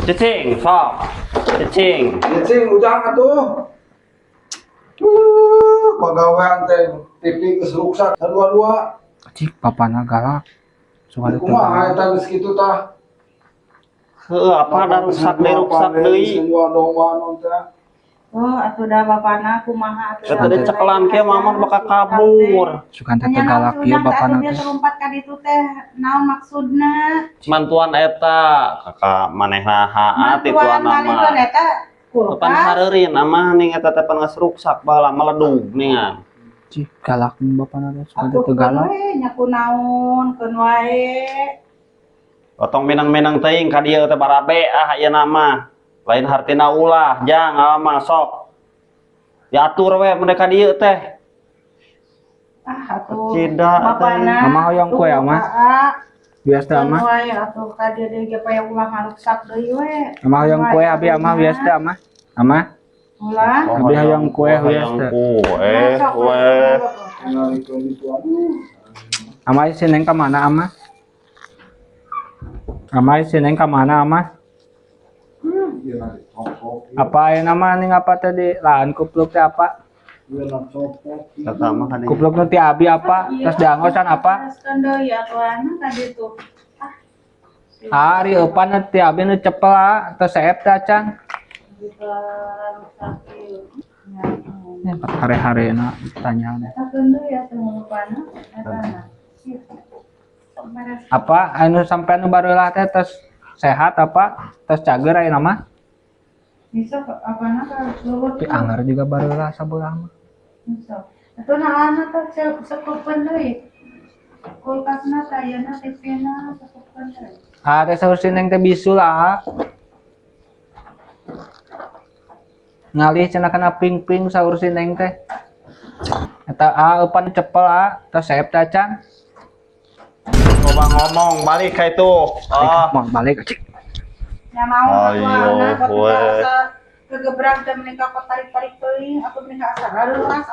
Cicing, sok. Cicing. Cicing ujang atuh. Pagawean teh TV geus ruksak sadua-dua. Cik, bapana galak. Suka teu Kumaha galak. Eta geus kitu tah? Heuh, apa da rusak deui. Dua domba non teh. Oh, atuh da bapana kumaha atuh. Eta dicekelan kieu Mamon bakal kabur. Sugan teh teu galak ieu bapana teh. teh. Lompat ka ditu teh naon maksudna? Mantuan eta kakak manehna haat itu Mantuan mantuan nama. Eta Pan kulkas. hareureun amah ning eta teh pan geus ruksak baheula meledug ningan. Cik, galak bapana teh, sugan teh Atuh teu galak. keun we nya kunaon keun wae. Otong minang-minang teuing ka dieu teh barabe ah ieu mah. Lain hartina ulah, jang mah sok. Diatur we mun ka dieu teh. Ah, atuh. Cida, Bapana. Mama hoyong kue, Ama. Biasa Keun ama. Wae atuh ka dieu deui ge paya ulah ngaruksak deui we. Ama hoyong kue abi ama biasa ama. Ama Ulah. Abi hoyong kue Hoyong biasa. kue Sok, we. Ngalikeun itu aduh. Ama si Neng ka mana ama? Ama si Neng ka mana ama? Ieu na copok. Apa aya nama ning apa tadi lahan kupluk teh apa? Ieu na copok. Eta mah ka dieu. Kupluk nu ti abi apa? Terus dianggosan apa? Teruskeun deui atuh anu ka ditu. Ari eupan nu ti abi nu cepel ah, terus seep teh acan. Gitu rusak ieu. Ya. Hare-hare na tanya deh. Keun deui atuh ngulupana eta na. Ieu. Sok beres. Apa anu sampai anu barulah teh terus sehat apa? Terus cager aya nama? Bisa apa na ka luhur. Tapi anggar juga barulah sabelah mah. Bisa. Atuh naana teh sekupeun deui. Kulkasna teh ayeuna TV-na sekupeun deui. Ah, teh saur si Neng teh bisul ah. Ngalih cenah kana ping-ping saur si Neng teh. Eta ah eupan cepel ah, terus seep teh acan. Coba ngomong balik ka itu. Ah. Mau balik cik. Nya naon atuh Ayo, ana we. asa kegebrak teh meuni ka tarik-tarik teuing atuh meuni ka asa rareuas.